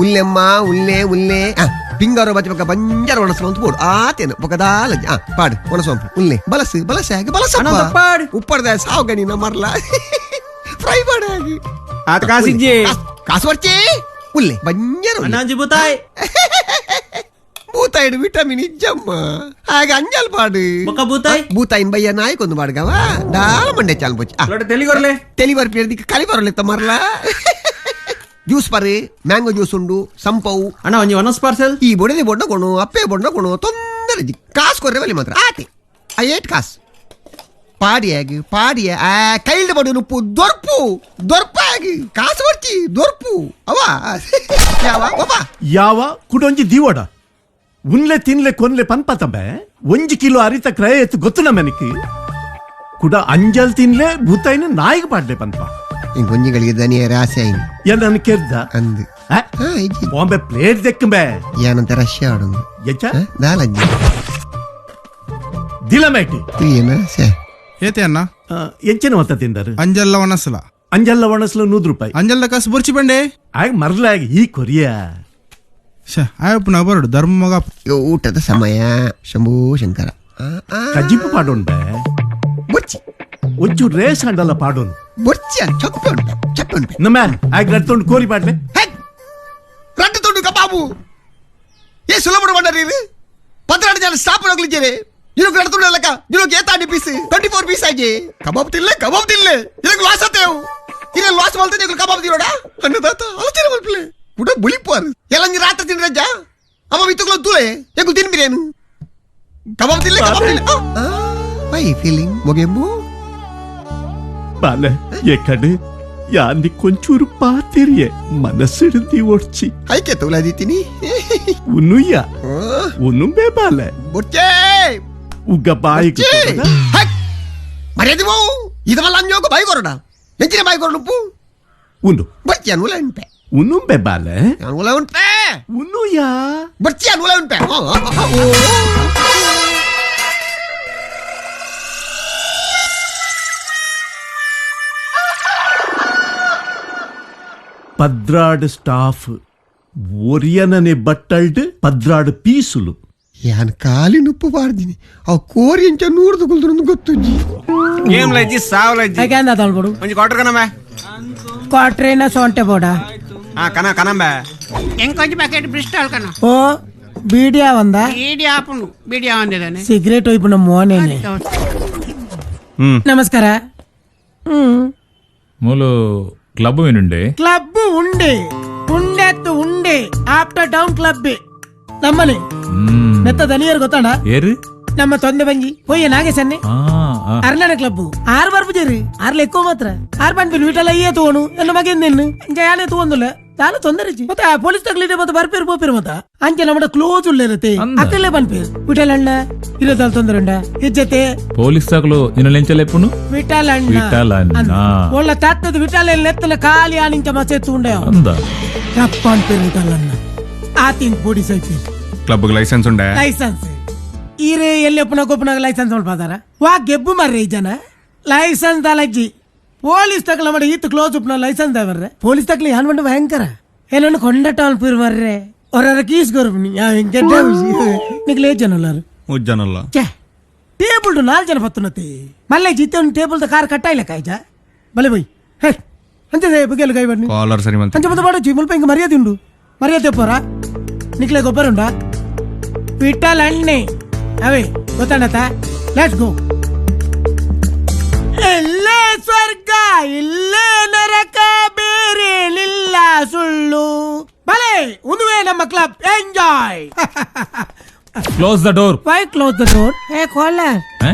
ಉಲ್ಲೆಮ್ಮ ಉಲ್ಲೆ ಉಲ್ಲೆ ಪಿಂಗಾರ ಬಚ್ಚ ಪಕ್ಕ ಬಂಜಾರ ಒಣಸು ಅಂತ ಪೋಡು ಆತೇನು ಪಕ್ಕ ದಾಲಜ್ ಪಾಡು ಒಣಸೊಂಪು ಉಲ್ಲೆ ಬಲಸು ಬಲಸೆ ಹಾಗೆ ಬಲಸ ಪಾಡು. ಉಪ್ಪಡ್ದ ಸಾವು ನೀನ ಮರ್ಲ ಫ್ರೈ ಮಾಡ ಹಾಗೆ ಆತ ಕಾಸಿಜ್ಜಿ. ಕಾಸು ಬರ್ಚಿ ಉಲ್ಲೆ ಬಂಜಾರ ಉಲ್ಲೆ. ಅಣ್ಣಾಂಜಿ ಬುತಾಯ್. ಬೂತಾಯಿಡು ವಿಟಮಿನ್ ಇಜ್ಜಮ್ಮ ಹಾಗೆ ಅಂಜಲ್ ಪಾಡು. ಬೊಕ್ಕ ಬೂತಾಯ್? ಬೂತಾಯಿನ್ ಬಯ್ಯ ನಾಯಕೊಂದು ಬಾಡ್ಗವ ದಾಲ ಮಂಡೆ ಚಾಲ್ ಪೊಚ್ಚಿ. ಲೋಟ ತೆಲಿಗೊರ್ಲೆ. ತೆಲಿ ಬರ್ಪಿ ಕಲಿ ಬರಲಿತ್ತ ಮರ್ಲ. ಜ್ಯೂಸ್ ಪರಿ ಮ್ಯಾಂಗೋ ಜ್ಯೂಸ್ ಉಂಡು ಸಂಪವು. ಅಣ್ಣ ಒಂಜಿ ಒನಸ್ ಪಾರ್ಸೆಲ್. ಈ ಬೊಡೆದಿ ಬೊಡ್ಡ ಕೊಣು ಅಪ್ಪೆ ಬೊಡ್ಡ ಕೊಣು ತೊಂದರೆ ಇಜ್ಜಿ. ಕಾಸು ಕೊರ್ರೆ ಬಲಿ ಮಾತ್ರ ಆತೆ ಆ ಏಟ್ ಕಾಸು ಪಾಡಿಯಾಗಿ ಪಾಡಿಯ ಆ ಕೈಲ್ಡ್ ಬಡು ನುಪ್ಪು ದೊರ್ಪು ದೊರ್ಪಾಗಿ ಕಾಸು ಬರ್ಚಿ ದೊರ್ಪು ಅವ ಯಾವ ಒಬ್ಬ ಯಾವ ಕುಡೊಂಜಿ ದೀವಡ ಉನ್ಲೆ ತಿನ್ಲೆ ಕೊನ್ಲೆ ಪನ್ಪತಂಬೆ ಒಂಜಿ ಕಿಲೋ ಅರಿತ ಕ್ರಯ ಎತ್ತು ಗೊತ್ತು ನಮ್ಮನಿಕ್ ಕುಡ ಅಂಜಲ್ ತಿನ್ಲೆ ಭೂತಾಯಿನ ನಾಯಿಗೆ ಪಾಡ್ಲೆ ಪನ್ಪ. ಇಂಕೊಂಜಿಗಳಿಗೆ ದನಿಯ ರಾಸೆ ಆಯ್ನಿ. ಎನ್ನ ಕೆರ್ದ? ಅಂದು. ಆ? ಹಾ ಇಜ್ಜಿ. ಬಾಂಬೆ ಪ್ಲೇಟ್ ದೆಕ್ಕಂಬೆ. ಏನಂತ ರಷ್ಯಾ ಆಡೋದು. ಎಚ್ಚ? ದಾಲಜ್ಜಿ. ದಿಲಮೇಟಿ. ಏನ ಸೇ. ಏತೆ ಅಣ್ಣ? ಎಂಚಿನ ಮತ್ತ ತಿಂದರು? ಅಂಜಲ್ಲ ಒಣಸಲ. ಅಂಜಲ್ಲ ಒಣಸಲು 100 ರೂಪಾಯಿ. ಅಂಜಲ್ದ ಕಾಸು ಬೊರ್ಚಿ ಬಂಡೆ. ಆಗ ಮರ್ಲಾಗ ಈ ಕೊರಿಯ. ಶ ಆಯಪ್ಪನ ಬರಡು ಧರ್ಮ ಮಗ. ಊಟದ ಸಮಯ ಶಂಭೂ ಶಂಕರ ಆ, ಆ. ಕಜ್ಜಿಪ್ಪು ಪಾಡೋಣ ಬೆ. ಬೊರ್ಚಿ. ಒಂಚೂರು ರೇಸ್ ಅಂಡಲ್ಲ ಪಾಡೋಣ. ಬೊರ್ಚಿ ಅಂತ ಚಪ್ಪೆ ಉಂಟು ಚಪ್ಪೆ ಉಂಟು. ನಮ್ಮ ಆಗ ರಡ್ ತೊಂಡು ಕೋರಿ ಪಾಡ್ಲೆ. ರಡ್ಡು ತುಂಡು ಕಬಾಬು ಏ ಸುಲಭ ಬಂಡರಿ ಇದು 12 ಜನ ಸ್ಟಾಪ್ ಹೋಗ್ಲಿದ್ದೇವೆ. ಇರೋಕ್ ರಡ್ಡು ತುಂಡು ಲೆಕ್ಕ ಇರೋಕ್ ಏತಾಡಿ ಪೀಸ್ 24 ಪೀಸ್ ಆಗಿ ಕಬಾಬ್ ತಿನ್ಲೆ ಕಬಾಬ್ ತಿನ್ಲೆ ಇದಕ್ಕೆ ಲಾಸ್ ಆತೇವು ಇಲ್ಲ ಲಾಸ್ ಮಾಡ್ತೇನೆ ಇವ್ರು ಕಬಾಬ್ ತಿನ್ನೋಡ ಅನ್ನದಾತ ಆಲೋಚನೆ ಮಲ್ಪಲೆ ಕೂಡ ಬುಳಿಪಾರು ಎಲ್ಲ ನೀ ರಾತ್ರಿ ತಿಂದ್ರೆ ಅಮ್ಮ ವಿತ್ತುಗಳು ತೂಲೆ ಎಗು ತಿನ್ಬಿರೇನು ಕಬಾಬ್ ತಿನ್ಲೆ ಕಬಾಬ್ ತಿನ್ಲೆ ವೈ ಫೀಲಿಂಗ್ ಮೊಗೆಂಬು. ಬಾಲೆ ಎಕಡೆ ಯಾಂದಿ ಕೊಂಚೂರು ಪಾತಿರಿಯೆ ಮನಸ್ಸಿಡ್ದಿ ಒಡ್ಚಿ. ಐಕೆ ತೌಲಾದಿತ್ತೀನಿ. ಉನ್ನುಯ್ಯ ಉನ್ನುಂಬೆ ಬಾಲೆ. ಬೊಚ್ಚೆ. ಉಗ್ಗ ಬಾಯಿಗೆ ಕೊಡದ? ಮರ್ಯಾದೆ ಹೋವು ಇದವಲ್ಲ ಅಂಜೋಗ ಬಾಯಿ ಕೊರಡ ಎಂಚಿನ ಬಾಯಿ ಕೊರಡು ಉಪ್ಪು. ಉಂಡು. ಬೊಚ್ಚಿ ಅನುಲ ಉಂಟೆ. ಉನ್ನುಂಬೆ ಬಾಲೆ. ಅನುಲ ಉಂಟೆ. ಉನ್ನುಯ್ಯ. ಬೊಚ್ಚಿ ಅನುಲ ಉಂಟೆ. ಪದ್ರಾಡ್ ಸ್ಟಾಫ್ ಒರಿಯನನೆ ಬಟ್ಟಲ್ಡ್ ಪದ್ರಾಡ್ ಪೀಸುಲು. ಯಾನ್ ಕಾಲಿ ನುಪ್ಪು ಬಾರ್ದಿನಿ ಅವು ಕೋರಿ ಎಂಚ ನೂರ್ದು ಕುಲ್ದ್ರು ಗೊತ್ತುಜ್ಜಿ. ಏನ್ ಲಜ್ಜಿ ಸಾವ್ ಲಜ್ಜಿ. ಯಾಕೆ ಅಂದ ಬಿಡು. ಒಂಜಿ ಕ್ವಾರ್ಟರ್ ಕಣಂಬೆ. ಕ್ವಾಟ್ರೇನ ಸೊಂಟೆ ಬೋಡ. ಹಾ ಕಣ ಕಣಂಬೆ. ಎಂಕೊಂಚ ಪ್ಯಾಕೆಟ್ ಬ್ರಿಸ್ಟಾಲ್ ಕಣ. ಓ ಬೀಡಿಯಾ ಒಂದ. ಬೀಡಿ ಆಪುಂಡು ಬೀಡಿ ಆವಂದಿದ್ದಾನೆ. ಸಿಗರೇಟ್ ಒಯ್ಪುನ ಮೋನೇನೆ. ನಮಸ್ಕಾರ. ಮೂಲು ಕ್ಲಬ್ ಮೀನುಂಡೆ? ಕ್ಲಬ್ ಉಂಡೆ ಉಂಡೆತ್ತು ಉಂಡೆ ಆಫ್ಟರ್ ಡೌನ್ ಕ್ಲಬ್ ನಮ್ಮನೆ. ಮೆತ್ತ ದನಿಯರ್ ಗೊತ್ತಣ್ಣ. ಏರು? ನಮ್ಮ ತೊಂದೆ ಬಂಜಿ ಪೊಯ್ಯ ನಾಗೇಶನ್ನೆ. ಆ, ಆ. ಅರ್ನನ ಕ್ಲಬ್ ಆರು ಬರ್ಪುಜೇರಿ ಆರ್ಲ ఎక్కువ ಮಾತ್ರ ಆರ್ ಪನ್ಪಿನ ವಿಟಲ ಅಯ್ಯೇ ತೋಣು ಎನ್ನ ಮಗೇನ್ ನಿನ್ನು ಅಂಚ ಯಾನೇ ತೂವೊಂದುಲ್ಲ ದಾಲ ತೊಂದರೆ ಇಜ್ಜಿ. ಮತ್ತೆ ಆ ಪೊಲೀಸ್ ತಗ್ಲಿದೆ ಮತ್ತೆ ಬರ್ಪೇರು ಪೋಪೇರು ಮತ್ತೆ ಅಂಚೆ ನಮ್ಮ ಕ್ಲೋಸ್ ಉಳ್ಳಿರುತ್ತೆ. ಅಂದ. ಅಕ್ಕಲ್ಲೇ ಪನ್ಪೇರು ವಿಠಲ ಅಣ್ಣ ಇರೋದಾಲ್ ತೊಂದರೆ ಉಂಡ ಇಜ್ಜತೆ. ಪೊಲೀಸ್ ತಗಲು ನಿನ್ನ ಲೆಂಚಲ ಎಪ್ಪುನು? ವಿಠಲ ಅಣ್ಣ. ವಿಠಲ ಅಣ್ಣ. ಒಳ್ಳ ತತ್ತದ ವಿಠಲ ನೆತ್ತಲ ಖಾಲಿ ಆನಿಂಚ ಮಸೆ ತೂಂಡ. ಅಂದ. ತಪ್ಪ ಅನ್ಪೇರು ವಿಠಲ ಅಣ್ಣ ಆತಿನ್ ಪೊಲೀಸ್ ಐಪೇರು. ಕ್ಲಬ್ ಲೈಸೆನ್ಸ್ ಉಂಡೆ? ಲೈಸೆನ್ಸ್ ಈರೆ ಎಲ್ಲಿ ಒಪ್ಪನ ಗೊಪ್ಪನಾಗ ಲೈಸೆನ್ಸ್ ಮಲ್ಪಾದಾರ ವಾ ಗೆಬ್ಬು ಮಾರ್ರೆ ಈ ಜನ ಲೈಸೆನ್ಸ್ ದಾಲಜ್ಜಿ ಪೊಲೀಸ್ ತಕಲ ಮಾಡಿ ಈತ್ ಕ್ಲೋಸ್ ಉಪ್ನ ಲೈಸೆನ್ಸ್ ದಾವರ್ರೆ ಪೊಲೀಸ್ ತಕಲಿ ಯಾನ್ ಬಂಡು ಭಯಂಕರ ಏನನ್ನು ಕೊಂಡಟ ಅನ್ಪೀರ್ ಮಾರ್ರೆ ಹೊರ ಕೀಸ್ ಗೊರ್ಪುನಿ ಯಾ ನಿಕ್ಲೆ ಜನ ಉಲ್ಲಾರು. ಉಜ್ಜನಲ್ಲ. ಛೇ ಟೇಬಲ್ ನಾಲ್ಕು ಜನ ಪತ್ತುನತಿ ಮಲ್ಲೆ ಜಿತ್ತೆ ಒಂದು ಟೇಬಲ್ ಕಾರ್ ಕಟ್ಟಾಯಿಲ್ಲ ಕಾಯ್ಜ ಬಲೆ ಬೈ ಹೇ ಅಂಚೆ ಬುಗೆಲ್ ಕೈ ಬನ್ನಿ. ಕಾಲರ್ ಸರಿ ಮಂತ. ಅಂಚೆ ಮತ್ತೆ ಬಾಡೋಚಿ ಮುಲ್ಪ ಹಿಂಗೆ ಮರ್ಯಾದೆ ಉಂಡು ಮರ್ಯಾದೆ ಪೋರ ನಿಕ್ಲೆ ಗೊಬ್ಬರ ಉಂಡಾ ವಿಠಲ್ ಅಣ್ಣೆ ಅವೇ ಗೊತ್ತಾಣತ let's go. ಇಲ್ಲೇ ಸ್ವರ್ಗ ಇಲ್ಲೇ ನರಕ ಬೇರೇನಿಲ್ಲ ಸುಳ್ಳು ಬಲೆ ಉನುವೆ ನಮ್ಮ club enjoy. Close the door. Why close the door? Hey collar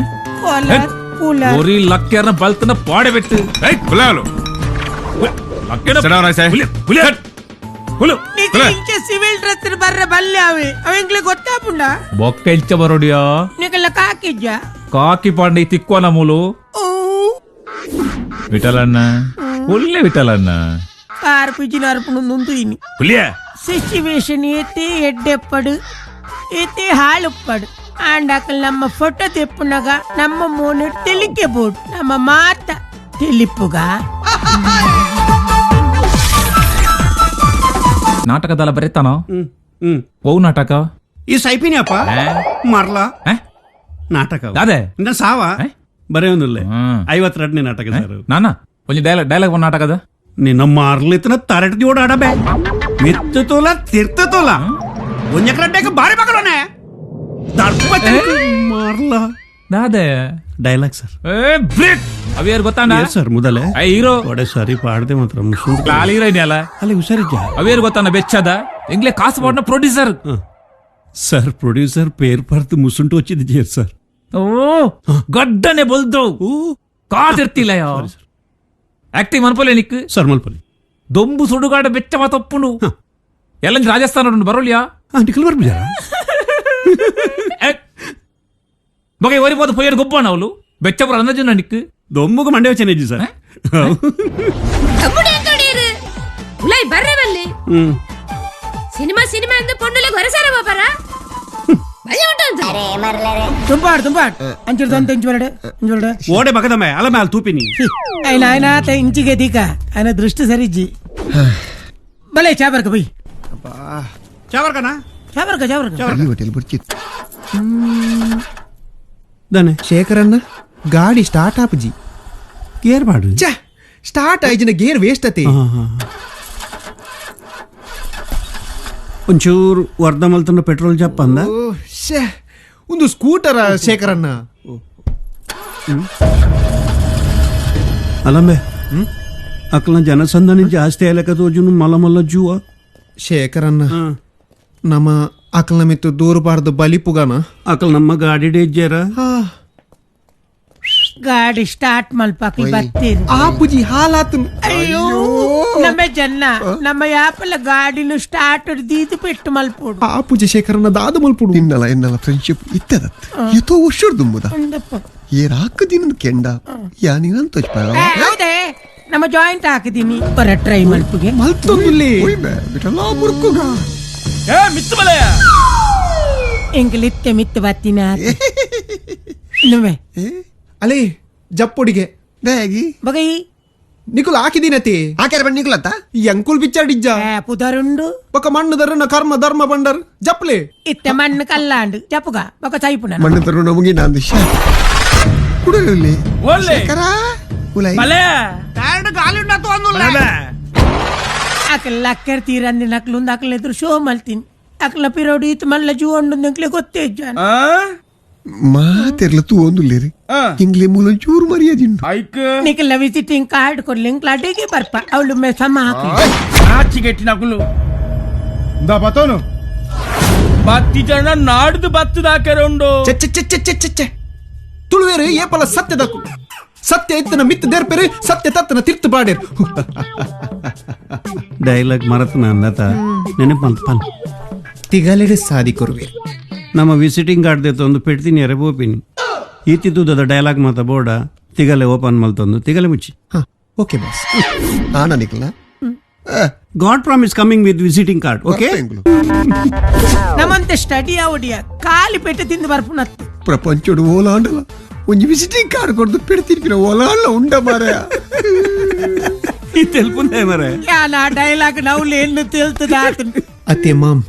collar cooler. ಒರಿ ಲಕ್ಕೇರ್ನ ಬಲ್ತನ ಪಾಡೆ ಬಿಟ್ಟು ಹುಲಾಲು. ಲಕ್ಕೇನ. Sit down, I say. ಹುಲಿ ಹುಲಿ ಹುಲು. ಇಂಚೆ ಸಿವಿಲ್ ಡ್ರೆಸ್ ಬರ್ರೆ ಬಲ್ಲೆ ಅವೆ ಅವ ಇಂಗ್ಲಿ ಗೊತ್ತಾಪುಂಡ. ಬೊಕ್ಕ ಇಲ್ಚ ಬರೋಡಿಯಾ. ನಿಕಲ್ಲ ಕಾಕಿಜ್ಜ. ಕಾಕಿ ಪಾಂಡೆ ತಿಕ್ಕೋನ ಮೂಲು. ಓ. ವಿಠಲಣ್ಣ ಹುಲ್ಲೆ ವಿಠಲಣ್ಣ. ಕಾರ್ ಪಿಜಿನ ಅರ್ಪುಂಡು ಇನಿ. ಹುಲಿಯ. ಸಿಚುವೇಶನ್ ಏತಿ ಎಡ್ಡೆಪ್ಪಡು ಏತಿ ಹಾಳುಪ್ಪಡು ಆಂಡಾಕಲ್ ನಮ್ಮ ಫೋಟೋ ತೆಪ್ಪುನಗ ನಮ್ಮ ಮೋನು ತಿಳಿಕೆ ಬೋಡು ನಮ್ಮ ಮಾತ ತಿಳಿಪುಗ. ನಾಟಕದಲ್ಲ ಬರೀತಾನೋ? ಹ್ಮ್ ಹ್ಮ್. ಓ ನಾಟಕ ಈ ಸೈಪಿನಿಯಪ್ಪ ಮರ್ಲಾ ಏ? ನಾಟಕ ದಾದೆ? ಇನ್ನ ಸಾವ ಏ? ಬರೇ ಒಂದಿಲ್ಲ. ಹ್ಮ್. 52ನೇ ನಾಟಕ ಸರ್. ನಾನಾ ಒಂಜಿ ಡೈಲಾಗ್ ಡೈಲಾಗ್ ಒಂದು ನಾಟಕದ. ನಿನ್ನ ಮಾರ್ಲಿತ್ತನ ತರಟ್ ಓಡಾಡ ಬೇ ಮಿತ್ತು ತೋಲ ತಿರ್ತ ತೋಲ ಒಂಜಕ್ರಡ್ಡಕ್ಕೆ ಬಾರಿ ಮಗಳೋನೆ ದರ್ಪ ಮಾರ್ಲ. ದಾದೆ? Dialogue sir. ಏ ಬ್ರೇಕ್ ಅವೇರ್ ಗೊತ್ತಾನ? ಸರ್ ಮೊದಲೇ ಏ ಹೀರೋ. ಒಡೆ ಸಾರಿ ಪಾಡದೆ ಮಾತ್ರ ಮುಸುಂಡು. ಲಾಲ್ ಹೀರೋ ಇದೆಯಲ್ಲ. ಅಲ್ಲಿ ಹುಷಾರಿದ್ಯಾ? ಅವೇರ್ ಗೊತ್ತಾನ ಬೆಚ್ಚದ ಎಂಗ್ಲೆ ಕಾಸು ಪಾಡ್ನ producer. Sir producer ಪೇರ್ ಪಾರ್ತು ಮುಸುಂಟು వచ్చింది ಸರ್. ಓ ಗಡ್ಡನೆ ಬೊಲ್ದು ಕಾದಿರ್ತಿಲ್ಲ ಆಕ್ಟಿಂಗ್ ಮನ್ಪೊಲೆ ನಿಕ್. ಸರ್ ಮಲ್ಪಲಿ. ದೊಂಬು ಸುಡುಗಾಡ ಬೆಚ್ಚ ಮಾತಪ್ಪುಂಡು ಎಲ್ಲ ರಾಜಸ್ಥಾನ ಉಂಡು ಬರೋಲಿಯಾ. ನಿಖಲ್ ಬರ್ಬಿಜಾರ. ಬಗೆ ಒರಿಬೋದು ಪೊಯ್ಯರ್ ಗೊಬ್ಬಣ ಅವಳು ಬೆಚ್ಚಪುರ ಅಂದಾಜು ನಿಕ್. ದೊಂಬುಗ ಮಂಡೆ వచ్చాను ಸರ್. ತమ్ముడు ಎಂತೋಡೀರು ಉಲೈ ಬರ್ರೆ ಬಲ್ಲಿ. ಹ್ಮ್. ಸಿನಿಮಾ ಸಿನಿಮಾ ಅಂದು ಪೊಣ್ಣುಲೆ ಹೊರಸಾರ ಬಾಬಾರ ಭಯ ಉಂಟು ಅಂತ. ದುಂಬಾಡ್ ದುಂಬಾಡ್ ಅಂಚಿಡ್ದು ಅಂತ ಇಂಚು ಬರಡೆ ಇಂಚು ಬರಡೆ. ಓಡೆ ಬಗದಮ್ಮ ಅಲ ಮ್ಯಾಲ ತೂಪಿನಿ. ఆయన ఆయన ಆತ ಇಂಚಿಗೆ ದೀಕ ఆయన ದೃಷ್ಟಿ ಸರಿಜ್ಜಿ ಬಲೆ ಚಾಬರ್ಕ ಬೈ. ಚಾವರ್ಕನ. ಚಾಬರ್ಕ ಚಾಬರ್ಕ. ಈ ಹೋಟೆಲ್ ಬರ್ಚಿತ್ತು. ದಾನೆ? ಶೇಖರಣ್ಣ ಗಾಡಿ ಸ್ಟಾರ್ಟ್ ಆಪುಜಿ. ಗೇರ್ ಮಾಡು. ಛೆ, ಸ್ಟಾರ್ಟ್ ಆಯ್ಜಿನ ಗೇರ್ ವೇಸ್ಟ್ ಅತಿ. ಒಂಚೂರು ವರ್ಧ ಮಲ್ತನ ಪೆಟ್ರೋಲ್ ಜಪ್ಪ ಅಂದ. ಓ ಶ್ಯೆ, ಒಂದು ಸ್ಕೂಟರ್ ಶೇಖರಣ್ಣ. ಅಲ್ಲಂಬೆ ಅಕ್ಲ ಜನಸಂದಣಿ ಜಾಸ್ತಿ ಆಯ್ಲಕ ತೋಜುನು ಮಲ್ಲ ಮಲ್ಲ ಜೂವ. ಶೇಖರಣ್ಣ ನಮ್ಮ ಅಕ್ಲ ಮಿತ್ತು ದೂರ ಬಾರ್ದು ಬಲಿಪುಗಾನ. ಅಕಲ್ ನಮ್ಮ ಗಾಡಿ ಡೇಜರ. ಗಾಡಿ ಸ್ಟಾರ್ಟ್ ಮಲ್ಪಾಕಿ ಬರ್ತೀರಿ. ಆಪುಜಿ ಹಾಲಾತು. ಅಯ್ಯೋ ನಮ್ಮ ಜನ ನಮ್ಮ ಯಾಪಲ ಗಾಡಿನು ಸ್ಟಾರ್ಟ್ ದೀದು ಪೆಟ್ಟು ಮಲ್ಪೋಡು. ಆಪುಜಿ ಶೇಖರಣ್ಣ ದಾದ ಮಲ್ಪುಡು. ನಿನ್ನಲ ಎನ್ನಲ ಫ್ರೆಂಡ್ಶಿಪ್ ಇತ್ತದತ್ ಎತೋ ವರ್ಷ ದುಂಬುದ. ಉಂಡಪ್ಪ. ಏರಾಕ ದಿನದ ಕೆಂಡ ಯಾ ನೀನಂತ ತೋಚ್ಪಾಗ. ಏ, ಹೌದೇ ನಮ್ಮ ಜಾಯಿಂಟ್ ಹಾಕಿದೀನಿ ಬರ ಟ್ರೈ ಮಲ್ಪುಗೆ. ಮಲ್ತೊಂದುಲ್ಲಿ. ಬಿಟಲ ಮುರ್ಕುಗ. ಏ ಮಿತ್ತು ಬಲೆ. ಎಂಕಲಿತ್ತೆ ಮಿತ್ತು ಬತ್ತಿನ ನುವೆ. ಅಲೇ ಜಪ್ಪುಡಿಗೆ. ಬ್ಯಾಗಿ. ಬಗೈ. ನಿಕುಲ್ ಹಾಕಿದೀನತಿ. ಹಾಕ್ಯಾರ ಬಣ್ಣ ನಿಕುಲತ್ತ. ಎಂಕುಲ್ ಬಿಚ್ಚಾಡಿಜ್ಜ. ಏ, ಪುದರುಂಡು. ಬೊಕ ಮಣ್ಣು ದರ್ನ ಕರ್ಮ ಧರ್ಮ ಬಂಡರ್ ಜಪ್ಲೆ. ಇತ್ತೆ ಮಣ್ಣು ಕಲ್ಲಾಂಡು ಜಪುಗ ಬೊಕ ಸೈಪುನ. ಮಣ್ಣು ತರು ನಮಗೆ ನಾನು ಕುಡಲಿ. ಒಳ್ಳೆ. ಶೇಖರ ಉಲೈ. ಬಲೆ. ಅಕಲ್ ಲಕ್ಕರ್ ತೀರಂದಿ ನಕ್ಲುಂದು ಅಕಲ್ ಎದುರು ಶೋ ಮಲ್ತೀನಿ ಅಕ್ಲ ಪಿರೋಡು ಇತ್ತು ಮಲ್ಲ ಜೂ ಉಂಡು ಅಂಕ್ಲೆ ಗೊತ್ತೇ ಇಜ್ಜ. ಮಾತೆರ್ಲ ತೂ ಒಂದುಲ್ಲೇರಿ ಇಂಗ್ಲೆ ಮೂಲ ಚೂರು ಮರ್ಯಾದಿಂಡು. ಐಕ್. ನಿಕಲ ವಿಸಿಟಿಂಗ್ ಕಾರ್ಡ್ ಕೊಡ್ಲಿ ಇಂಕ್ಲ ಅಡಿಗೆ ಬರ್ಪ ಅವಳು ಮೇ ಸಮ ಹಾಕಿ. ನಾಚಿಗೆಟ್ಟಿನಕುಲು ಇಂದಾ ಬತ್ತೋನು. ಬತ್ತಿ ಜನ ನಾಡ್ದು ಬತ್ತದಾಕೆರೆ ಉಂಡು. ಛೆ ಛೆ ಛೆ ಛೆ ಛೆ ಛೆ. ತುಳುವೇರು ಏಪಲ ಸತ್ಯದಕು ಸತ್ಯ ಇತ್ತನ ಮಿತ್ತು ದೇರ್ಪೆರು ಸತ್ಯ ತತ್ತನ ತಿರ್ತು ಪಾಡೇರು. ಡೈಲಾಗ್ ಮರತನ ಅಂದತ ನೆನಪು ಅಂತ ಪನ್. ತಿಗಲೆಡೆ ಸಾದಿ ಕೊರುವೇರು. ನಮ್ಮ ವಿಸಿಟಿಂಗ್ ಕಾರ್ಡ್ ದೇತೊಂದು ಪೆಡ್ತೀನಿ ಎರೆ ಬೋಪಿನಿ ಈತಿದ್ದುದ ಡೈಲಾಗ್ ಮಾತ ಬೋರ್ಡ ತಿಗಲೆ ಓಪನ್ ಮಲ್ತೊಂದು ತಿಗಲೆ ಮುಚ್ಚಿ. ಹಾ ಓಕೆ ಬಾಸ್. ಆನ ನಿಕ್ಲ. God promise coming with visiting card, okay? ನಮ್ಮಂತೆ study ಅವಡಿಯ ಖಾಲಿ ಪೆಟ್ಟು ತಿಂದು ಬರ್ಪುನತ್ತು. ಪ್ರಪಂಚಡು ಓಲಾಂಡಲ ಒಂಜಿ ವಿಸಿಟಿಂಗ್ ಕಾರ್ಡ್ ಕೊಡ್ದು ಪೆಡ್ತಿರ್ಪಿನ ಓಲಾಂಡ್ಲ ಉಂಡ ಮಾರಾಯ. ಈ ತೆಲ್ಪುಂದೆ ಮರೆ. ಯಾನ ಡೈಲಾಗ್ ನವ್ಲು ಎನ್ನು ತಿಳ್ತದ ಆತನು. ಅತ್ತೆ ಮಾಮ್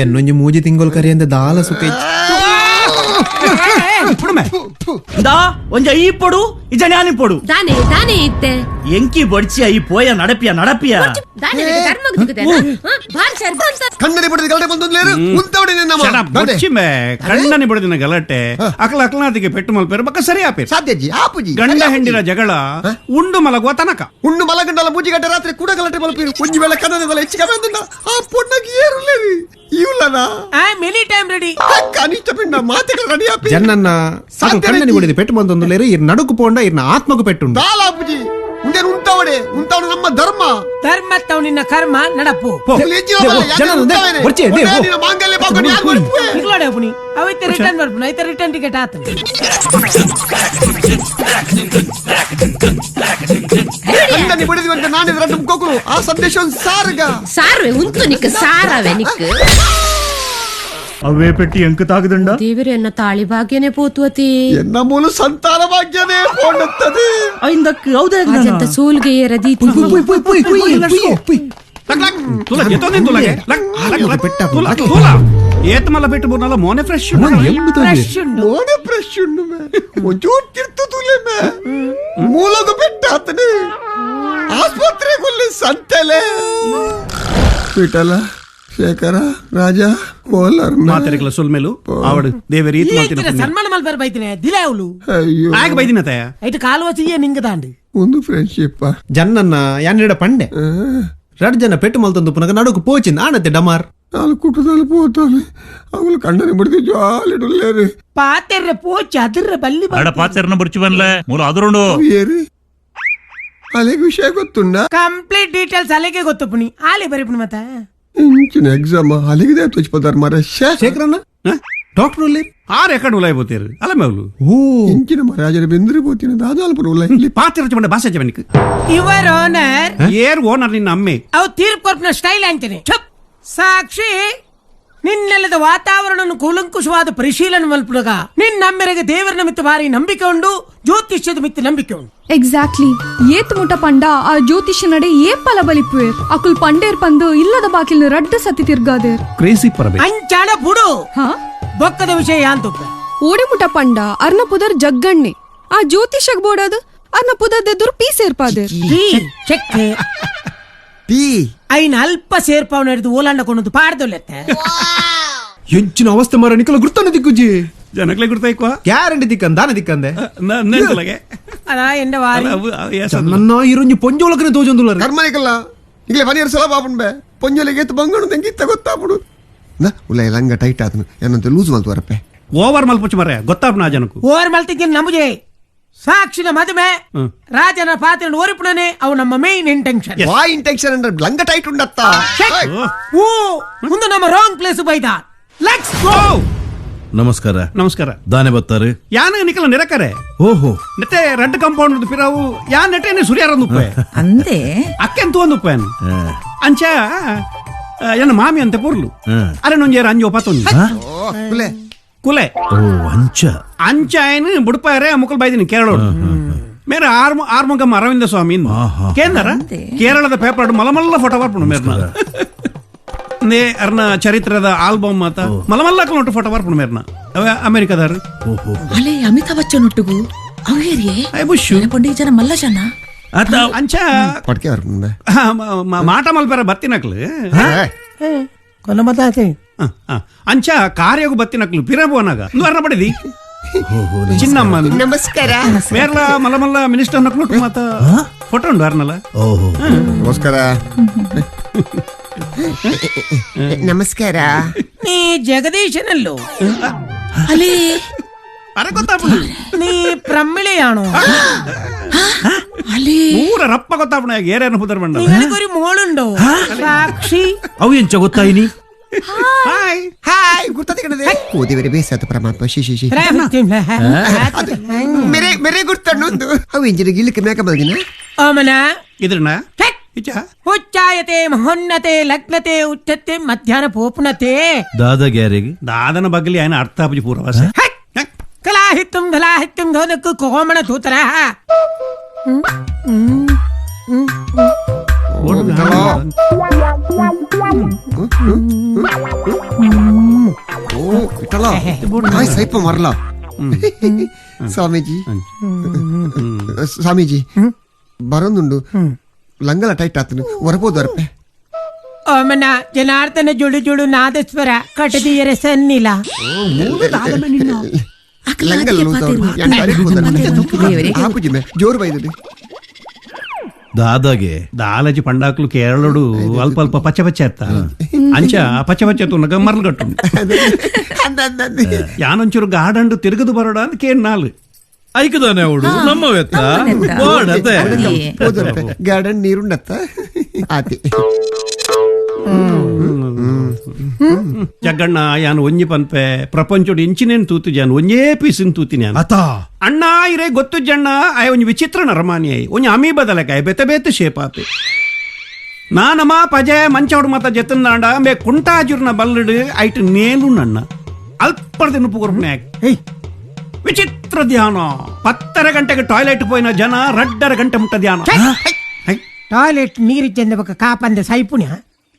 ಎನ್ನೊಂಜಿ ಮೂಜಿ ತಿಂಗೊಲ್ ಕರಿಯಂದ ದಾಲ ಸುಖ ಇಜ್ಜಿ. ಇಂದಾ ಒಂಜ ಈ ಪೊಡು ಇಜ ಜ್ಞಾನಿ ಪೊಡು. ದಾನೆ ದಾನೆ ಇತ್ತೆ. ಎಂಕಿ ಬಡ್ಚಿ I ಪೋಯ ನಡಪಿಯ ನಡಪಿಯ. ದಾನೆ ಧರ್ಮ ಬಾಲ್ ಸರ್ಬಂತ. ಕಣ್ಣನೆ ಬಡಿದ ಗಲ್ಡೆ ಬಂದೊಂದ್ಲೇರು ಉಂತವಡೆ ನಿನ್ನ Shut up, ಬೊಚ್ಚಿ ಮೇ ಕಣ್ಣನಿ ಬಡದಿನ ಗಲಾಟೆ ಅಕಲ ಅಕಲನಾಥಿಗೆ ಪೆಟ್ಟು ಮಲ್ಪೇರು ಬಕ್ಕ ಸರಿ ಆಪೇರು. ಸಾಧ್ಯಜ್ಜಿ ಆಪುಜಿ. ಗಂಡ ಹೆಂಡಿನ ಜಗಳ ಉಂಡು ಮಲಗುವ ತನಕ. ಉಂಡು ಮಲಗಂಡಲ ಮೂಜಿಗಡ್ಡೆ ರಾತ್ರಿ ಕೂಡ ಗಲಾಟೆ ಮಲ್ಪೀರು ಒಂಜಿ ವೇಳೆ ಕನ್ನಡದಲ್ಲ ಹೆಚ್ಚಿಗೆ ಬಂದ ಆ ಪೊಣ್ಣಗೆ ಏರುಲ್ಲೇರಿ ಇವ್ಲನ. ಆ many time ready. ಕನಿಷ್ಠ ಪಿಂಡ ಮಾತೆಗಳ ರೆಡಿ ಆಪಿ. ಜನ್ನನ್ನ ಸಾಧ್ಯ ಕಣ್ಣನಿ ಇಜ್ಜಿ. ಬಡಿದ ಪೆಟ್ಟು ಬಂದೊಂದು ಇರ್ ನಡುಕು ಪೋಂಡ ಇರ್ನ ಆತ್ಮకు ಪೆಟ್ಟುಂಡು. ದಾಲಾಪುಜಿ ಉಂದೇನು ಉಂತಾವಡೆ ಉಂತಾವಡೆ ನಮ್ಮ ಧರ್ಮ. ಧರ್ಮ ತವ್ ನಿನ್ನ ಕರ್ಮ ನಡಪು. ಪೋ. ಇಲ್ಲಿ ಹೆಚ್ಚಿನ they, ಬಲ, ಓ, ಯಾಕೆ ಜನ್ನನ್ನ they, ಉಂತಾವನೆ? ಬೊರ್ಚಿ, they, ಒಳ್ಳೆ ಓ. ನಿನ್ನ ಮಾಂಗಲ್ಯ ಬಾಕೊಂಡು ಯಾರು ಬರ್ಪುವೆ? ನಿಕ್ಲೋಡೆ ಪುನಿ ಅವೈತೆ ರಿಟರ್ನ್ ಬರ್ಪುನ ಐತೆ ರಿಟರ್ನ್ ಟಿಕೆಟ್ ಆತನ. ಕಣ್ಣನಿ ಬಡಿದ ಅಂತ ನಾನಿದ್ರ ಮುಕ್ಕೋಕುಲು ಆ ಸಂದೇಶ ಸಾರ್ಗ. ಸಾರುವೆ ಉಂತು ನಿಕ್ ಸಾರವೆ ನಿಕ್. ಅವೇ ಪೆಟ್ಟಿ ಎಂಕ ತಾಗದುಂಡ. ದೇವರೇ ಎನ್ನ ತಾಳಿ ಭಾಗ್ಯನೇ ಪೋತುವತಿ. ಎನ್ನ ಮೂಲ ಸಂತಾನ ಭಾಗ್ಯನೇ ಫೋನ್ ಐಂದಕ್ ಹೌದೇ. Ajanta ಸೋಲ್ಗೆ ಏರದೀತಿ. ಪುಯ್ ಪುಯ್ ಪುಯ್ ಪುಯ್ ಪುಯ್ ಪುಯ್. Luck luck ತುಲ ಜೆತ್ತೊಂದಿನ ತುಲಗೆ luck luck luck ತುಲ ತುಲ ಏತ್ ಮಲ್ಲ ಪೆಟ್ಟು ಬುರ್ನಲ ಮೋನೆ ಫ್ರೆಶ್ ಫ್ರೆಶ್ ಉಂಡು. ಮೋನೆ ಫ್ರೆಶ್ ಉಂಡು ಮೇ. ಒಂಚೂರು ತಿರ್ತು ತುಲೆ ಮೇ. ಮೂಲದ ಬೆಟ್ಟ ಆತನೆ ಆಸ್ಪತ್ರೆ ಕೊಲ್ಲಿ ಸಂತೆಲೆ. ವಿಠಲ ಶೇಖರ ರಾಜ ಕೋಲರ್ ಮಾತೆರೆಗ್ಲ ಸೊಲ್ಮೆಲು ಆವಡು ದೇವೇರಿ ಈತ್ ಈ ಮಲ್ತಿನ ಇತ್ತಿನ ಪುಣ್ಯ. ಸನ್ಮಾನ ಮಲ್ಪೆರ ಬೈತಿನ ದಿಲ ಅವಳು. ಅಯ್ಯೋ. ಆಗ ಬೈದಿನ ತಾಯ. ಐಟ್ ಕಾಲು ವಚಿಯೇ ನಿಂಗ ದಾಂಡು. ಒಂದು ಫ್ರೆಂಡ್ಶಿಪ್. ಜನ್ನನ್ನ ಯಾನ್ನಿಡ ಪಂಡೆ ರಡ್ ಜನ ಪೆಟ್ಟು ಮಲ್ತೊಂದು ಪುನಗ ನಡುಕು ಪೋಚಿಂದ ಆನತ್ತೆ ಡಮಾರ್. ನಾಲ್ಕು ಕುಟುಂಬದಲ್ಲಿ ಪೋತಾನೆ ಅವಳು ಕಂಡನೆ ಬಿಡ್ತಿ ಜಾಲಿಡುಲ್ಲೇರು. ಪಾತೆರ್ರೆ ಪೋಚಿ ಅದಿರ್ರೆ ಬಲ್ಲಿ. ಅಡ ಪಾತೆರ್ನ ಬುರ್ಚಿ ಬನ್ಲೆ ಮೂಲ ಅದುರುಂಡು. ಏರು ಅಲೆಗೆ ವಿಷಯ ಗೊತ್ತುಂಡ. ಕಂಪ್ಲೀಟ್ ಡೀಟೇಲ್ಸ್ ಅಲ್ಲಿಗೆ ಗೊತ್ತು ಪುಣಿ ಆಲೆ ಬರಿ ಪುಣಿ ಮತ್ತ. ಇಂಚಿನ ಎಕ್ಸಾಮ್ ಅಲ್ಲಿಗೆ ತುಚ್ಪದಾರ ಮಾರ. ಶೇಖರಣ್ಣ ಡಾಕ್ಟರ್ ಅಲ್ಲಿ ಆರ್ ಎಕಡೆ ಉಲಾಯ್ ಬೋತೇರು ಅಲ್ಲ ಮೇವ್ಲು. ಓ. ಇಂಚಿನ ಮಹಾರಾಜರ ಬೆಂದ್ರೆ ಪೋತಿನ ದಾದಾಲ್ಪುರ ಉಲ್ಲ ಇಲ್ಲಿ. ಪಾತೆರ ಚಮಂಡ ಭಾಷೆ ಚಮನಿಕ್. Your honour. ಏರ್ ಓನರ್ ನಿನ್ನ ಅಮ್ಮೆ. ಅವು ತೀರ್ಪು ಕೊರ್ಪಿನ ಸ್ಟೈಲ್ ಅಂತೀನಿ. ಛಪ್. ಸಾಕ್ಷಿ ನಿನ್ನೆಲ್ಲದ ವಾತಾವರಣ ಕೂಲಂಕುಷವಾದ ಪರಿಶೀಲನೆ ಮಲ್ಪುಡಗ ನಿನ್ನಮ್ಮೆರೆಗೆ ದೇವರ ಮಿತ್ತು ಭಾರಿ ನಂಬಿಕೆ ಉಂಡು, ಜ್ಯೋತಿಷ್ಯದ ಮಿತ್ತು ನಂಬಿಕೆ ಉಂಡು. ಎಕ್ಸಾಕ್ಟ್ಲಿ. ಏತ್ ಮುಟ ಪಂಡ ಆ ಜ್ಯೋತಿಷ್ಯ ನಡೆ ಏ ಪಲ ಬಲಿಪುವೇರ್ ಅಕುಲ್ ಪಂಡೇರ್ ಪಂದು ಇಲ್ಲದ ಬಾಕಿಲ್ನ ರಡ್ಡು ಸತಿ ತಿರ್ಗಾದೇರ್. ಕ್ರೇಜಿ ಪರಬೆ. ಅಂಚಾಣ ಬುಡು. ಹಾ. ಬೊಕ್ಕದ ವಿಷಯ ಯಾಂತುಪ್ಪ. ಓಡೆ ಮುಟ ಪಂಡ ಅರ್ನ ಪುದರ್ ಜಗ್ಗಣ್ಣೆ ಆ ಜ್ಯೋತಿಷಗ್ ಬೋಡದು ಅರ್ನ ಪುದರ್ ದೆದುರು ಪೀ ಸೇರ್ಪಾದೇರ್. ಚೆಕ್. ಪಿ. ಐನ ಅಲ್ಪ ಸೇರ್ಪಾವನ ಹಿಡಿದು ಓಲಾಂಡ ಕೊಂಡು ಪಾಡ್ದೊಲ್ಲೆತ್ತೆ. ಎಂಚಿನ ಅವಸ್ಥೆ ಮಾರ ನಿಕಲ ಗುರ್ತನ ದಿಕ್ಕುಜಿ. ಜನಕ್ಲೆ ಗುರ್ತಾಯ್ಕೋ. ಗ್ಯಾರಂಟಿ ದಿಕ್ಕಂದ ದಾನ ದಿಕ್ಕಂದೆ. ನೆನ್ತಲಗೆ. ಅದ ಎಂಡ ವಾರಿ. ನನ್ನ ಇರೊಂಜಿ ಪೊಂಜೋಳಕನೆ ತೋಜೊಂದುಲ್ಲರು. ಕರ್ಮನಿಕಲ್ಲ ಈಗಲೇ ಮನೆಯವ್ರು ಸಲ ಬಾಪುಣ್ ಬೇ ಪೊಂಜೊಲಿಗೆ ಎತ್ತು ಬಂಗಣು ತಂಗಿ ಇತ್ತ ಗೊತ್ತಾಪುಡು ನಾ ಉಲ್ಲ ಲಂಗ ಟೈಟ್ ಆತನು ಏನಂತ ಲೂಸ್ ಮಲ್ತು ವರಪ್ಪೆ. ಓವರ್ ಮಲ್ಪುಚು ಮರೆ ಗೊತ್ತಾಪ್ನ ಜನಕು. ಓವರ್ ಮಲ್ತಿದ್ದೀನಿ ನಮಗೆ ಸಾಕ್ಷಿನ ಮದುವೆ ರಾಜನ ಪಾತ್ರ ಓರಿಪುಣನೆ ಅವು ನಮ್ಮ ಮೇನ್ ಇಂಟೆನ್ಷನ್. ವಾ ಇಂಟೆನ್ಷನ್ ಅಂದ್ರೆ ಲಂಗ ಟೈಟ್ ಉಂಡತ್ತ. ಓ ಮುಂದೆ ನಮ್ಮ ರಾಂಗ್ ಪ್ಲೇಸ್ ಬೈದ. Let's go. ನಮಸ್ಕಾರ. ನಮಸ್ಕಾರ. ದಾನೆ ಬತ್ತಾರೆ. ಯಾನ ನಿಕಲ ನಿರಕರೆ. ಓಹೋ. ನೆಟ್ಟೆ ರೆಡ್ ಕಾಂಪೌಂಡ್ ಪಿರಾವು ಯಾನ್ ನೆಟ್ಟೆ ಸುರಿಯಾರ ಉಪ್ಪೆ. ಅಂದೆ ಅಕ್ಕೆಂತ ಒಂದು ಉಪ್ಪೆ ಅಂಚ ಎನ್ನ ಮಾಮಿ ಅಂತೆ ಪೊರ್ಲು. ಅರೆ ನೊಂಜೇರ ಅಂಜೋ ಪತ್ತೊಂಜಿ ಕುಲೆ ಕುಲೆ. ಓ ಅಂಚ. ಅಂಚ ಏನು ಬುಡ್ಪಾರೆ ಮುಕಲ್ ಬೈದಿನಿ ಕೇರಳ ಮೇರೆ ಆರ್ಮುಗಂ ಅರವಿಂದ ಸ್ವಾಮಿ ಕೇಂದ್ರ ಕೇರಳದ ಪೇಪರ್ ಮಲಮಲ್ಲ ಫೋಟೋ ಬರ್ಪುಂಡು ಮೇರ್ನ ನೇ ಅರ್ನ ಚರಿತ್ರದ ಆಲ್ಬಮ್ ಮಾತ ಮಲಮಲ್ಲ ನೋಟು ಫೋಟೋ ಬರ್ಪುಂಡು ಮೇರ್ನ ಅವ ಅಮೆರಿಕದಾರು. ಅಲೆ ಅಮಿತಾಬ್ ಬಚ್ಚನ್ ಒಟ್ಟುಗು ಅವೇರಿಯೇ ಬುಷ್ ಪಂಡಿಗೆ ಜನ ಮಲ್ಲ ಜನ ಅಂಚ ಪಟ್ಕೆ ಬರ್ಪುಂಡು ಬೇ. ಮಾಟ ಮಲ್ಪೆರ ಬತ್ತಿನಕ್ಲು. ಕೊಲ್ಲ ಅಂಚ ಕಾರ್ಯಗು ಬತ್ತಿನಕ್ಲು ಪಿರಬುವನಾಗ ಅರ್ನ ಪಡೆದಿ ಚಿನ್ನಮ್ಮ. ನಮಸ್ಕಾರ. ಮೇರ್ಲ ಮಲಮಲ್ಲ ಮಿನಿಸ್ಟರ್ ನಕ್ಲು ಮಾತ ಫೋಟೋ ಉಂಡು ಅರ್ನಲ್ಲ. ಓಹೋ. ನಮಸ್ಕಾರ. ನಮಸ್ಕಾರ. ನೀ ಜಗದೀಶನಲ್ಲೋ? ಅಲೇ ಅರೆ ಗೊತ್ತಾಪುಂಡು. ನೀ ಪ್ರಮಿಳೆಯಾಣೋ? ಅಲೇ ಪೂರ ರಪ್ಪ ಗೊತ್ತಾಪುಣ ಏರೇನು ಪುದರ್ ಬಂಡ. ನಿನಗೊരു ಮೋಳುಂಡೋ ಸಾಕ್ಷಿ? ಅವು ಎಂಚ ಗೊತ್ತಾಯಿನಿ. ಹಾಯ್ ಹಾಯ್ ಗುರ್ತದೆ ಓದಿವರೆ ಬೇಸಾತ ಪರಮಾತ್ಮ she she she ಮೇರೆ ಮೇರೆ ಗುರ್ತಣ್ಣೊಂದು ಅವು ಇಂಜಿನ ಗಿಲ್ಲಕ್ಕೆ ಮೇಕ ಮಲ್ದಿನ. ಓಮನ ಇದ್ರಣ್ಣ ಇಚ್ಚ ಉಚ್ಚಾಯತೆ ಮಹೋನ್ನತೆ ಲಗ್ನತೆ ಉಚ್ಚತೆ ಮಧ್ಯಾಹ್ನ ಪೋಪುನತೆ. ದಾದ ಗ್ಯಾರಿಗೆ ದಾದನ ಬಗ್ಲಿ ఆయన ಅರ್ಥ ಪೂರ್ವ. ಕಲಾಹಿತ್ತುಂ ಧಲಾಹಿತ್ತುಂ ಧೋನಕ್ಕು ಕೋಮಣ ತೂತರ. ಓ ವಿಠಲ ಹಾಯ್ ಸೈಪ ಮರಲ. ಸ್ವಾಮೀಜಿ ಸ್ವಾಮೀಜಿ ಬರೋದುಂಡು ಲಂಗಲ ಟೈಟ್ ಆತನು ಹೊರಬೋದು ಅರ್ಪೆ. ಓಮನ ಜನಾರ್ದನ ಜುಳು ಜುಳು ನಾದಸ್ವರ ಕಟದಿಯರ ಸನ್ನಿಲ. ಲಂಗಲ ಹಾಕುಜಿ ಮೇ ಜೋರು ಬೈದಡಿ. ದಾದಾಗೆ ದಾಲಜಿ ಪಂಡಾಕ್ಲು ಕೇರಳಡು ಅಲ್ಪ ಅಲ್ಪ ಪಚ್ಚ ಪಚ್ಚ ಎತ್ತ ಅಂಚ ಪಚ್ಚ ಪಚ್ಚ ತುನಗ ಮರಲ್ಗಟ್ಟು ಯಾನೊಂಚೂರು ಗಾರ್ಡನ್ ತಿರುಗದು ಬರೋಡ ಅಂತ ಕೇನ್ ನಾಲು. ಐಕದಾನೆ ಅವಳು ನಮ್ಮವೆತ್ತ ಬೋಡತೆ. ಗಾರ್ಡನ್ ನೀರುಂಡತ್ತ ಆತಿ. ಜಗ್ಗಣ್ಣ ಯಾನ್ ಒಂಜಿ ಪನ್ಪೆ ಪ್ರಪಂಚೋಡು ಇಂಚಿನೇನು ತೂತು ಜಾನ್ ಒಂಜೇ ಪೀಸಿನ ತೂತಿನ ಅತಾ ಅಣ್ಣ ಇರೇ ಗೊತ್ತು ಜಣ್ಣ ಆಯ್ ಒಂಜಿ ವಿಚಿತ್ರ ನರಮಾನಿ ಆಯ್ ಒಂಜಿ ಅಮಿ ಬದಲಕಾಯ್ ಬೆತೆ ಬೇತೆ ಶೇಪ್ ಆಪೆ. ನಾನಮ್ಮ ಪಜೆ ಮಂಚವಡು ಮಾತ ಜೆತ್ತಂದಾಂಡ ಮೇ ಕುಂಟಾಜುರ್ನ ಬಲ್ಲಡು ಐಟ್ ನೇಲು ನಣ್ಣ ಅಲ್ಪರ್ದ ನುಪ್ಪು ಕೊರ್ಪುನೆ. ವಿಚಿತ್ರ ಧ್ಯಾನ 10:30 ಗಂಟೆಗೆ ಟಾಯ್ಲೆಟ್ ಪೋಯಿನ ಜನ 2.5 ಗಂಟೆ ಮುಟ್ಟ ಧ್ಯಾನ. Toilet ನೀರು ಚೆಂದ ಕಾಪಂದ ಸೈಪುಣ್ಯ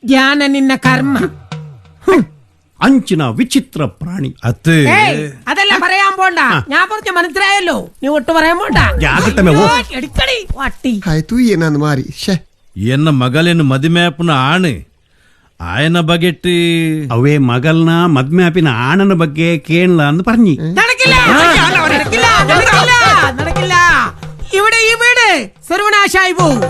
ಧ್ಯಾನ ನಿನ್ನ ಕರ್ಮ. ಅಂಚಿನ ವಿಚಿತ್ರ ಪ್ರಾಣಿ. ಅತ್ತೆ ಅದೆಲ್ಲ പറയാൻ പോണ്ട. ഞാൻ പറഞ്ഞ മനസ്സിലായല്ലോ, നീ ഒട്ട് പറയാൻ പോണ്ട. ಜಾಗ್ರತೆ ಮೇ, ಓ. എടുക്കടി വട്ടി. ಆಯ್ತು ಏನಂದ್ ಮಾರಿ ಶೇ. ಎನ್ನ ಮಗಲೇನು ಮದುವೆ ಆಪುನ ಆಣೆ ಆಯನ ಬಗೆಟ್ಟಿ ಅವೇ ಮಗಲ್ನ ಮದ್ಮೆ ಆಪಿನ ಆಣನ ಬಗ್ಗೆ ಕೇಳಲ ಅಂದ್ ಪರ್ನಿ. നടക്കില്ല നടക്കില്ല നടക്കില്ല നടക്കില്ല. ഇവിടെ ഈ വീട് സർവനാശായി പോവും.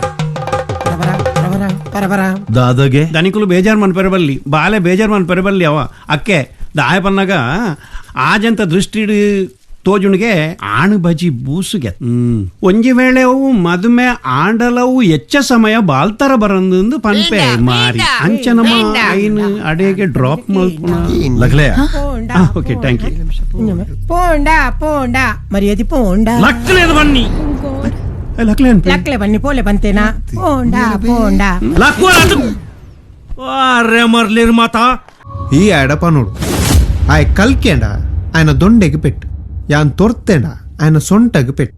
ದಾದಗೆ ದನಿಕುಲು ಬೇಜಾರ್ ಮನ್ ಪೆರಬಲ್ಲಿ ಬಾಲೆ ಬೇಜಾರ್ ಮನ್ ಪೆರಬಲ್ಲಿ ಅವ ಅಕ್ಕೆ ದಾಯ ಪನ್ನಾಗ ಆಜಂತ ದೃಷ್ಟಿಡ್ ತೋಜುಣಿಗೆ ಆಣು ಬಜಿ ಬೂಸುಗೆ. ಒಂಜಿ ವೇಳೆ ಅವು ಮದುಮೆ ಆಂಡಲವು ಹೆಚ್ಚ ಸಮಯ ಬಾಲ್ತರ ಬರಂದು ಪನ್ಪೆ ಮಾರಿ ಅಂಚನಮ್ಮ ಐನ್ ಅಡೆಗೆ ಡ್ರಾಪ್ ಮಲ್ಪುನ. ಲಗ್ಲೆ. Okay thank you. പോണ്ട പോണ്ട മര്യാദ പോണ്ട. ಲಕ್ಲೇದು ಬನ್ನಿ. ಲಕ್ಲೆ ಅನ್ಪೆ. ലക്ലെ ബന്നി പോലെ ബന്തേനാ പോണ്ട പോണ്ട. ಲಕ್ಕು ಅರೆ ಮರ್ಲಿರ್ ಮಾತಾ. ಈ ಆಯಡ ಪನೋಡು ಆಯ್ ಕಲ್ಕೇಂಡ ఆయన ದೊಂಡೆಗೆ ಪೆಟ್ಟು ಯಾನ್ ತೊರ್ತೇಂಡ ఆయన ಸೊಂಟಗ್ ಪೆಟ್ಟು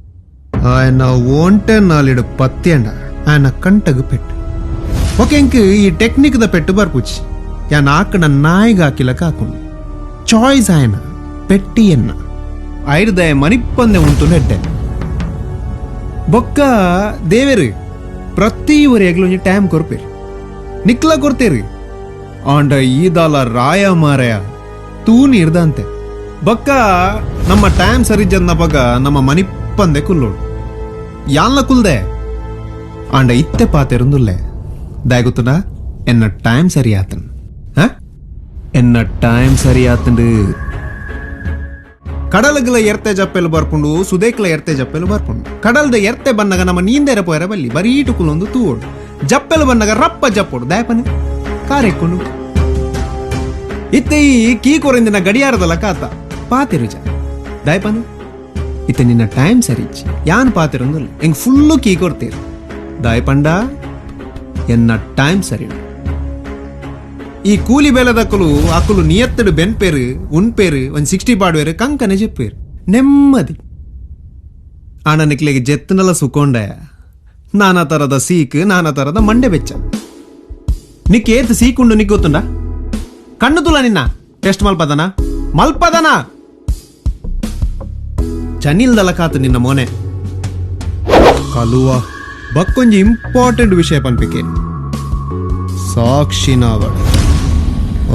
ఆయన ಓಂಟೆ ನಾಲಿಡು ಪತ್ತೇಂಡ ఆయన ಕಂಟಗ್ ಪೆಟ್ಟು. ಓಕೆ ಇಂಕ್ ಈ ಟೆಕ್ನಿಕ್ the ಪೆಟ್ಟು ಬರ್ಪುಚಿ ಯಾನ್ ಆಕಣ ನಾಯಿಗ ಹಾಕಿಲಕ ಹಾಕೊಂಡು ಚಾಯ್ಸ್ ఆయన ಪೆಟ್ಟಿ ಎನ್ನ ಐರ್ದಯ ಮನಿಪ್ಪಂದೆ ಉಂಟು ನೆಡ್ಡೆ ಬೊಕ್ಕ ದೇವೇರು ಪ್ರತಿ ಊರಿಗ್ಲು ಒಂಜಿ ಟೈಮ್ ಕೊರ್ಪೇರು ನಿಕ್ಲ ಕೊರ್ತೇರಿ ಆಂಡ ಈದಾಲ ರಾಯ ಮಾರಾಯ ತೂ ನೀರ್ದಂತೆ. ಬೊಕ್ಕ ನಮ್ಮ ಟೈಮ್ ಸರಿ ಜನ್ನ ಬಗ ನಮ್ಮ ಮನಿಪ್ಪಂದೆ ಕುಲ್ಲೋಡು ಯಾನ್ಲ ಕುಲ್ದೆ ಆಂಡ ಇತ್ತೆ ಪಾತೆರುಂದುಲ್ಲೆ ದಾಯಗುತ್ತದ ಎನ್ನ ಟೈಮ್ ಸರಿ ಆತನ್ ಹ? ಎನ್ನ ಟೈಮ್ ಸರಿ ಆತಂಡು. ಕಡಲಗ್ಲ ಎರ್ತೆ ಜಪ್ಪೆಲು ಬರ್ಪುಂಡು, ಸುದೇಕ್ಲ ಎರ್ತೆ ಜಪ್ಪೆಲು ಬರ್ಪುಂಡು. ಕಡಲ್ದ ಎರ್ತೆ ಬನ್ನಗ ನಮ್ಮ ನೀಂದೆರ ಪೋಯರ ಬಲ್ಲಿ ಬರೀಟು ಕುಲೊಂದು ತೂವೋಡು. ಜಪ್ಪೆಲು ಬನ್ನಗ ರಪ್ಪ ಜಪ್ಪೋಡು ದಾಯಪನೆ ಕಾರೆಕ್ಕೊಂಡು ಇತ್ತೆ ಈ ಕೀ ಕೊರೆಂದಿನ ಗಡಿಯಾರದಲ್ಲ ಕಾತ ಪಾತಿರುಜ ದಾಯಪನೆ ಇತ್ತೆ ನಿನ್ನ ಟೈಮ್ ಸರಿಚ್ ಯಾನ್ ಪಾತಿರೊಂದುಲ್ಲ ಎಂಗ್ ಫುಲ್ಲು ಕೀ ಕೊಡ್ತೀರಿ ದಾಯಪಂಡ ಎನ್ನ ಟೈಮ್ ಸರಿ. ಈ ಕೂಲಿ ಬೇಲದಕ್ಕಲು ಅಕ್ಕಲು ನಿಯತ್ತಡು ಬೆನ್ಪೇರು ಉನ್ಪೇರು ಒಂದ್ 60 ಪಾಡುವೇರು ಕಂಕನೆ చెప్పేರು ನೆಮ್ಮದಿ. ಆಣ ನಿಕ್ಲೆಗೆ ಜೆತ್ತನಲ ಸುಕೊಂಡೆ ನಾನಾ ತರದ ಸೀಕ್ ನಾನಾ ತರದ ಮಂಡೆ ಬೆಚ್ಚ. ನಿಕ್ ಏತ್ ಸೀಕುಂಡು ನಿಕ್ ಗೊತ್ತುಂಡ? ಕಣ್ಣು ತುಲ ನಿನ್ನ ಟೆಸ್ಟ್ ಮಲ್ಪದನ ಮಲ್ಪದನ ಚನಿಲ್ದಲ ಕಾತು ನಿನ್ನ ಮೋನೆ ಕಲುವ. ಬಕ್ಕೊಂಜಿ ಇಂಪಾರ್ಟೆಂಟ್ ವಿಷಯ ಪನ್ಪಿಕೆ ಸಾಕ್ಷಿನಾವಡು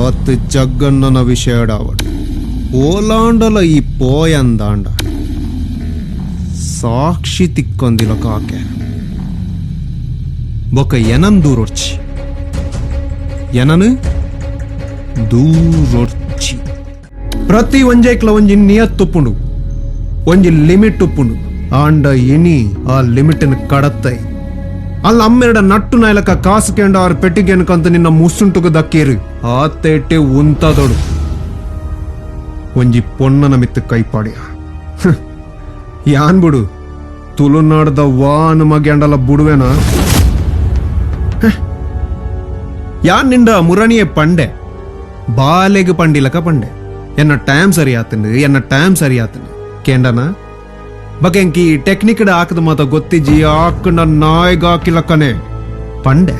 ಅತ್ತು ಜಗ್ಗಣ್ಣನ ವಿಷಯಡಾವಡು ಓಲಾಂಡಲ ಈ ಪೋಯಂದಾಂಡ ಸಾಕ್ಷಿ ತಿಕ್ಕೊಂದಿಲ ಕಾಕೆ ಬೊಕ್ಕ ಎನನ್ ದೂರೊರ್ಚಿ ಎನನು ದೂರೊರ್ಚಿ. ಪ್ರತಿ ಒಂಜೈಕ್ಲ ಒಂಜಿ ನಿಯತ್ತುಪ್ಪುಂಡು ಒಂಜಿ ಲಿಮಿಟ್ ಉಪ್ಪುಂಡು. ಆಂಡ ಇನಿ ಆ ಲಿಮಿಟ್ನ ಕಡತ್ತೈ ಅಲ್ಲ ಅಮ್ಮೆರಡ ನಟ್ಟು ನಾಯ್ಲಕ ಕಾಸು ಕೇಂಡ ಆರು ಪೆಟ್ಟಿಗೆನಕಂತ ನಿನ್ನ ಮುಸ್ಸುಂಟುಗ ದಕ್ಕೇರು ಆತೇಟೆ ಉಂತಾದೋಡು ಒಂಜಿ ಪೊನ್ನನ ಮಿತ್ತು ಕೈಪಾಡಿಯ ಯಾನ್ ಬಿಡು ತುಳುನಾಡ್ದ ವಾನ್ ಮಗ್ಯಾಂಡಲ ಬುಡುವೆನ. ಯಾನ್ ನಿಂಡ ಮುರಣಿಯೇ ಪಂಡೆ ಬಾಲೆಗ್ ಪಂಡಿಲಕ ಪಂಡೆ ಎನ್ನ ಟೈಮ್ ಸರಿ ಆತಂಡು ಎನ್ನ ಟೈಮ್ ಸರಿ ಆತಂಡು ಕೇಂಡನ ಬಗೆಂಕಿ ಟೆಕ್ನಿಕ್ ಹಾಕದ ಮಾತ ಗೊತ್ತಿಜ್ಜಿ ಹಾಕಂಡ ನಾಯಿಗ ಹಾಕಿಲಕ್ಕನೆ ಪಂಡೆ.